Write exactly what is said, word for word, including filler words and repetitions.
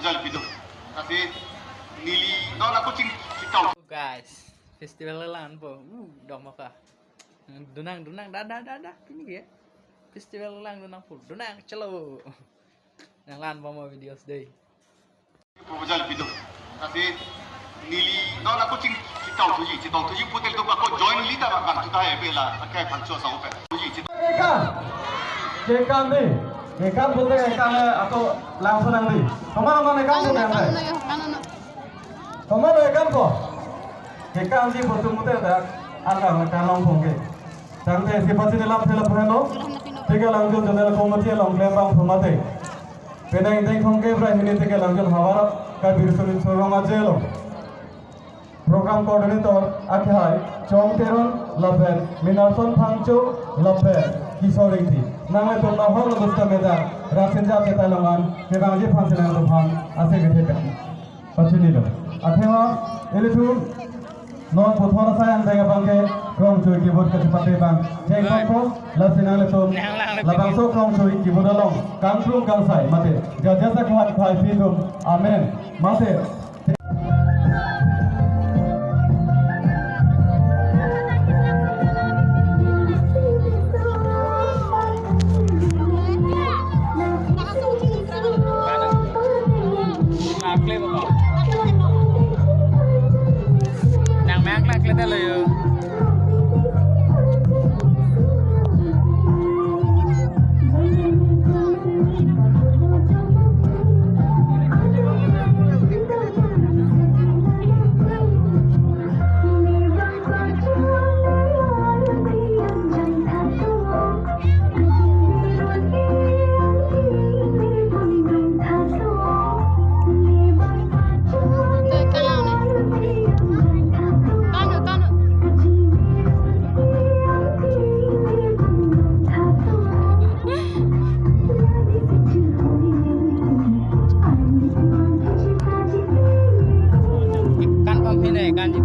Jal pido. Kasi neli non ako ching chitau. Oh, guys, festival lang po. Uh, dong maka. Donang, donang, da, da, da, da. Pini ya. Festival lang donang po. Donang, chalo. Nanglang po mo videos dei. Proposal pido. Kasi neli non ako ching chitau tuji, chitau tuji putel tu ako join leader akan tu tahe bela akai pancho sa upe. Tuji chitau. Kekam, kekam dei, kekam putel kekam le ako langsung nang dei. Kemana mana kekam putel nang dei? Kemana kekam po? Kekam ji putel putel dak angka kalong pongke. Tangte si pasi dalam sila puheno. Tiga langjun general committee along klembang pemate. Penang deng thongke bra hini tiga langjun havar ka Birsunin Sorong aje along. Program coordinator akhai Chong Teron lapen Minarson Phangcho lapen Kishore Ingti. Nanglitum ahor lo dosta meda rasinja keta longan kebangji phansinang tuhan ase kethe pen. Pachinilo. Athema, ilitum non puthot asai an bang abangke krongchui kibut kachepate bang. Jeng kongko, lasi nanglitum labangso krongchui kibut along kangkrung kangsai mate. Jaja sakhat khai pitum. Amen. Mate. Nang meng klak klak lo yo. Kan pam pine kan ji.